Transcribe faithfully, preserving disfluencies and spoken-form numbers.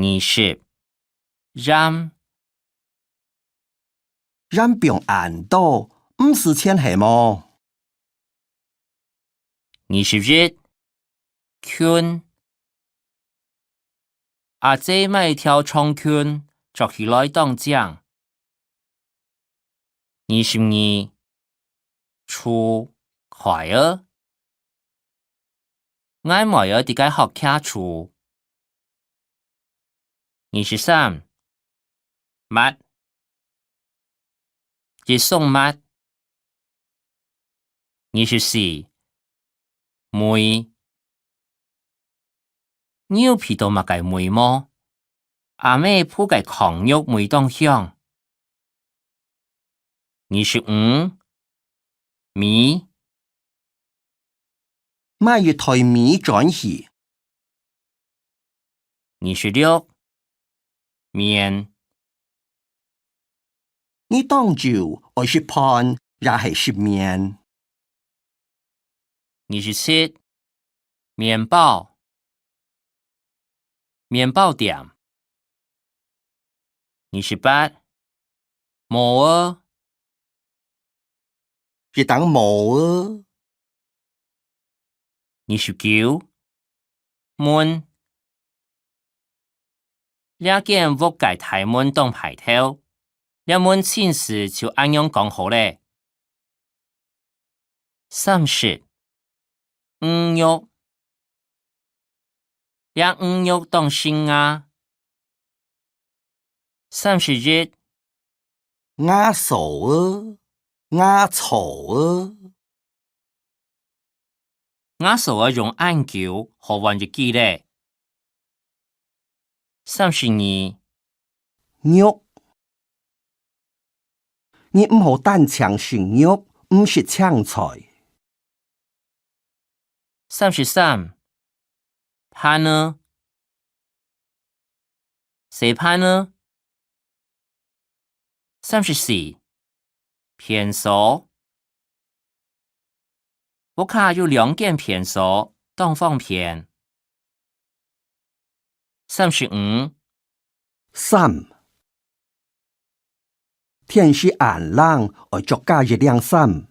二十，染。染放恁多，毋使錢係無？二十一，裙。阿姊買條長裙，著起來當靚。 二十二，厝，𤸁仔。𠊎妹仔在該學騎厝。二十三，襪。一雙襪。 二十四，味。你有鼻著麼个味無？阿姆烳个炕肉味當香。二十五，米。買一袋米轉去。 二十六，麵。你當晝愛食飯也係食麵？二十七，麵包。麵包店。二十八，帽仔。一頂帽仔。 二十九，門。這間屋个大門當排頭，這門盡時就恁樣講好咧。三十，魚肉。這魚肉當新啊。 三十一，牙梳仔，牙銼仔。牙梳仔用恁久，好換一支咧。三十二，肉。你毋好單淨食肉，毋食青菜。 三十三，盤仔。洗盤仔。三十四，便所。屋下有兩間便所，當方便。三十五，衫。 天時恁冷，愛著加一領衫。